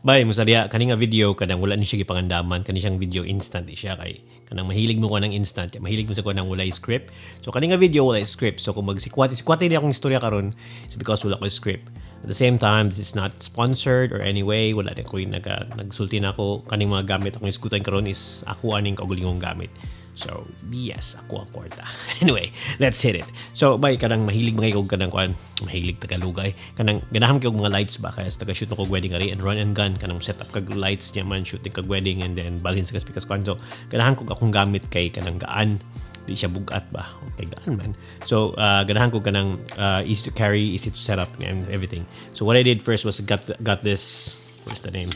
Bay, musarya, kani nga video kanang wala ni siya gipangandaman, kani siyang video instant di siya kay kanang mahilig mo ko ng instant, mahilig mo sa ko ng walay script. So kani nga video walay script. So kung magsikwat sikwat ni akong istorya karon, it's because wala ko script. At the same time, this is not sponsored or anyway, wala din ko yung nagsulti na ako. Kaning mga gamit akong iskutan karon is ako aning kaugalingong gamit. So, yes, ako ang kwarta. Anyway, let's hit it. So, bay, kanang mahilig mga kog kanang kuan, mahilig Tagalogay. Kanang ganahan kay og mga lights ba kaya sa taga-shoot ko wedding ari and run and gun kanang set up kag lights niya man, shooting kag wedding and then balhin sa speakers kuan. So, ganahan ko akong gamit kay kanang gaan, di siya bugat ba. Okay, gaan man. So ganahan ko kanang easy to carry, easy to set up and everything. So what I did first was got this, what's the name,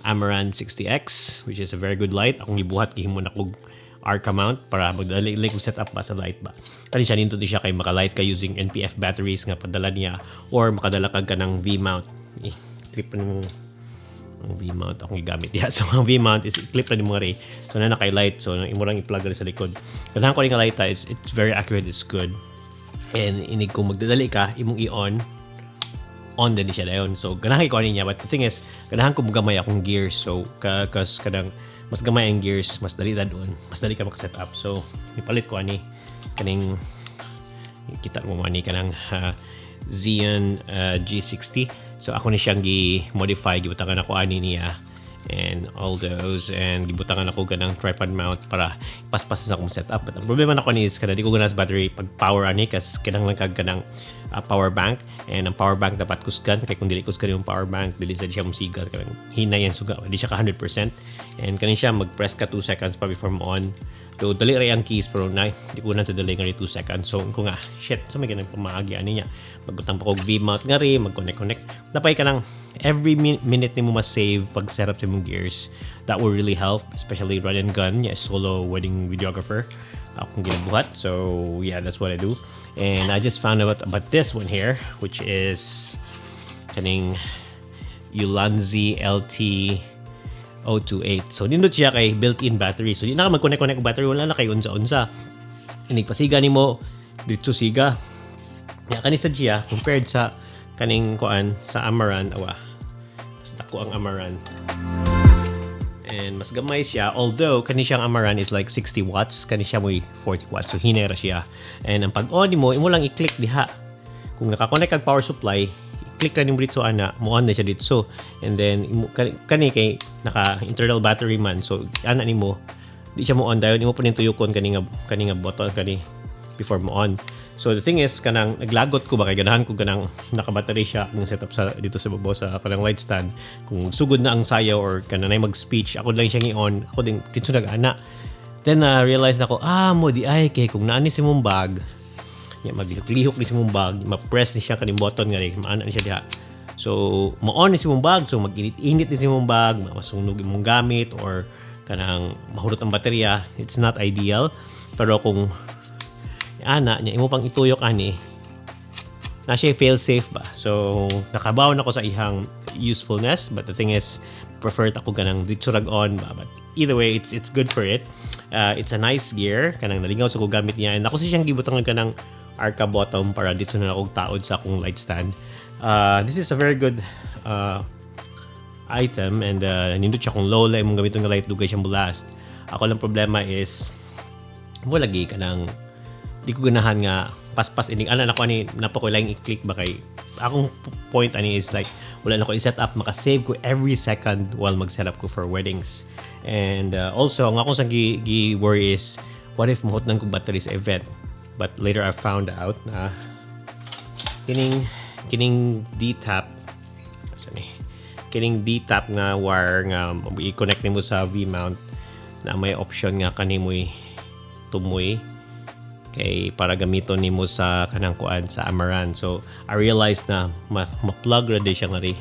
Amaran 60X, which is a very good light. Akong gibuhat, gihimo na kog Arca mount para magdali like set up ba sa light ba. Kani siya, nindot siya kay maka-light ka using NPF batteries nga padala niya or makadala kag kanang V-mount. Eh, clip pa nimo ang V-mount akong gigamit diha. So ang V-mount is i-clip na nimo ri. So na kay light, so imo lang i-plug sa likod. Ganahan ko rin nga light, it's very accurate, it's good. And inig kung magdadali ka, imong i-on on din siya dayon. So ganahan ko ani niya, but the thing is ganahan ko gamay akong gears. So ka kas kanang mas gamay ang gears, mas dali ta doon, mas dali ka maka-set up. So ipalit ko ani kaning kita mo ani kanang Zhiyun G60. So ako ni siyang gi-modify, gibutangan ako ani niya and all those and gibutangan ako ganang tripod mount para paspas sa akong setup. But ang problema nako ni is kada di ko ganahan sa battery pag power ani kas kinahanglan kag kanang power bank, and ang power bank dapat kusgan kay kung dili kusgan yung power bank, dili sad siya musiga, kanang hinay ang suga, di siya ka 100%. And kani siya mag-press ka 2 seconds pa before mo on. So dali ra ang keys pero na di ko na sa delay nga 2 seconds. So ko nga, shit, so may ganang pamaagi ani niya, magbutang pa kog V-mount nga ri, mag-connect connect napay kanang every minute nimo ma-save pag setup sa imong gears, that will really help, especially run and gun, yeah, solo wedding videographer akong ginabuhat. So yeah, that's what I do. And I just found out about this one here, which is kaning Ulanzi LT 028. So nindot siya kay built-in battery. So di na ka mag-connect-connect og battery, wala na kay unsa-unsa. Inig pasiga nimo dito siga. Ya kani sad siya compared sa kaning kuan sa Amaran, awa. Mas dako ang Amaran. And mas gamay siya, although kani siyang Amaran is like 60 watts, kani siya mo'y 40 watts. So hinay ra siya. And ang pag-on nimo, imo lang i-click diha. Kung naka-connect kag power supply, i-click lang nimo dito ana, mo on na siya dito. And then imo kani kay naka internal battery man. So ana nimo di siya mo on dayon, imo pa ning tuyokon kani nga button kani before mo on. So the thing is kanang naglagot ko ba kay ganahan ko kanang naka-battery siya akong setup sa dito sa babaw sa kanang light stand. Kung sugod na ang sayaw or kanang nay mag-speech, ako lang siyang i-on. Ako din kinso nag-ana. Then realize na ko, ah, mo di ay kay kung naani si mong bag, nya maglihok-lihok ni si mong bag, ma-press ni siya kaning button nga ri, maana ni siya diha. So mo-on ni si mong bag, so mag-init-init ni si mong bag, masunog imong gamit or kanang mahurot ang baterya. It's not ideal. Pero kung ana nya imo pang ituyok ani na siya, fail safe ba. So nakabaw na ko sa ihang usefulness, but the thing is preferred ako kanang dito rag on ba. But either way, it's good for it. It's a nice gear, kanang nalingaw sa ko gamit niya, and ako si siyang gibutangan kanang Arca bottom para dito na ako taod sa akong light stand. This is a very good item and nindot siya kung low lang imong gamiton nga light, dugay siya mo last. Ako lang problema is mo lagi kanang di ko ganahan nga paspas ining ana nako ani napa ko lang i-click ba kay akong point ani is like wala na ko i-set up, maka-save ko every second while mag-set up ko for weddings. And also ang akong sa gi worry is what if mahutnan ko battery sa event? But later I found out na kining D-tap sa ni kining D-tap nga wire nga i-connect nimo sa V-mount na may option nga kani mo'y tumoy kay para gamiton nimo sa kanang kuan sa Amaran. So I realized na ma-plug ra di siya nga ri.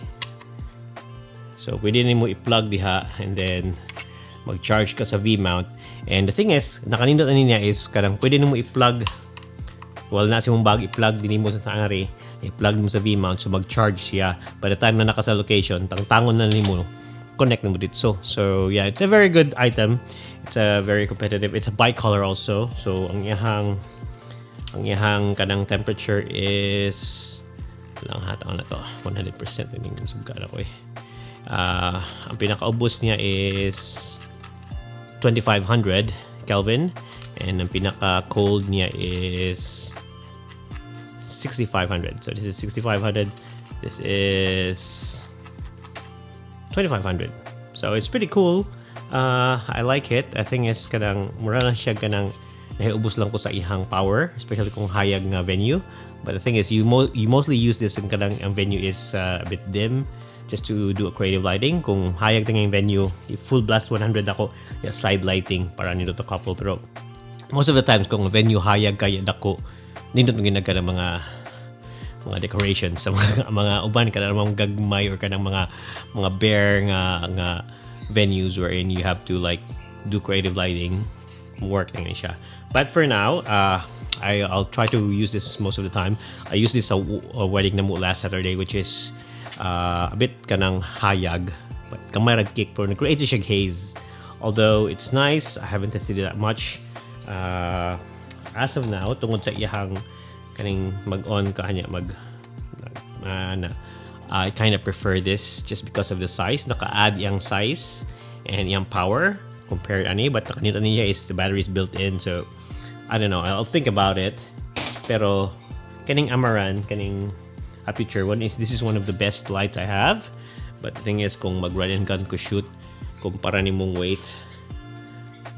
So pwede nimo i-plug diha and then mag-charge ka sa V-mount. And the thing is, nakanindot ani niya is kanang pwede nimo i-plug well na si mong bag, i-plug din mo sa ngari, i-plug mo sa V-mount, so mag-charge siya. By the time na naka sa location, tangtangon na nimo, connect nimo dito. So yeah, it's a very good item. It's a very competitive. It's a bicolor also. So ang iyahang kanang temperature is lang hatang na to 100% ining sugka na ko eh. Ang pinakaubos niya is 2500 Kelvin and ang pinaka cold niya is 6500. So this is 6500. This is 2500. So it's pretty cool. I like it. I think is kanang mura lang siya kanang nahiubos lang ko sa ihang power, especially kung hayag nga venue. But the thing is, you mostly use this in kanang ang venue is a bit dim just to do a creative lighting. Kung hayag na yung venue, full blast 100 ako, yeah, side lighting para nindot to couple. Pero most of the times, kung venue hayag kaya dako, nindot mo ginagka ng mga decorations sa mga uban kanang mga gagmay or kanang mga bare nga venues wherein you have to like do creative lighting, work na siya. But for now, I'll try to use this most of the time. I used this sa a wedding namo last Saturday, which is a bit kanang hayag but gamay rag kick, pero nag-create siya haze. Although it's nice, I haven't tested it that much as of now tungod sa iyang kaning mag-on ka niya mag na I kind of prefer this just because of the size. Naka-add yung size and yung power compared ani, but kanita niya is the battery is built in, so I don't know, I'll think about it. Pero kaning Amaran, kaning Aputure one is, this is one of the best lights I have. But the thing is, kung mag run and gun ko shoot, kumpara nimong weight,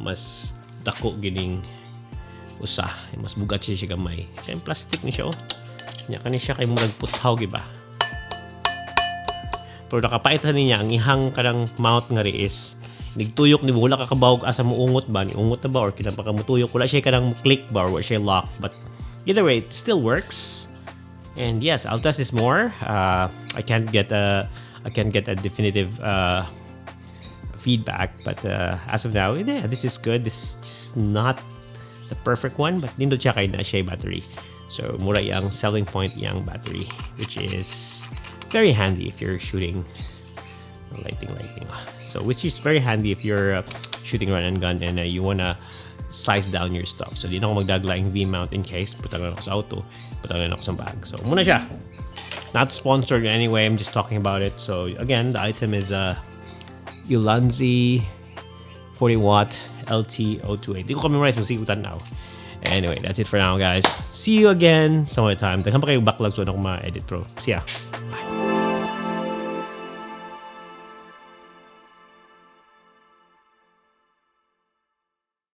mas dako gining usa, mas bugat siya gamay kay plastic ni siya, oh. Nya kani siya kay murag puthaw gi ba, pero nakapait niya ang ihang kanang mount nga ri is nigtuyok ni wala ka kabawog asa muungot ba, ni ungot na ba or kinang pa ka mutuyok, wala siya kanang click ba or wala siya lock. But either way, it still works. And yes, I'll test this more. I can't get a definitive feedback, but as of now, yeah, this is good. This is just not the perfect one, but nindot siya kay naa siya battery. So mura yung selling point yung battery, which is very handy if you're shooting lighting. So which is very handy if you're shooting run and gun and you wanna size down your stuff. So di na ako magdagla yung V-mount in case. Butang lang ako sa auto. Butang lang ako sa bag. So mao na siya. Not sponsored anyway. I'm just talking about it. So again, the item is Ulanzi 40 watt LT028. Di ko ka-memorize mo sige now. Anyway, that's it for now, guys. See you again some other time. Daghan pa kayo backlog so ako ma-edit, bro. See ya.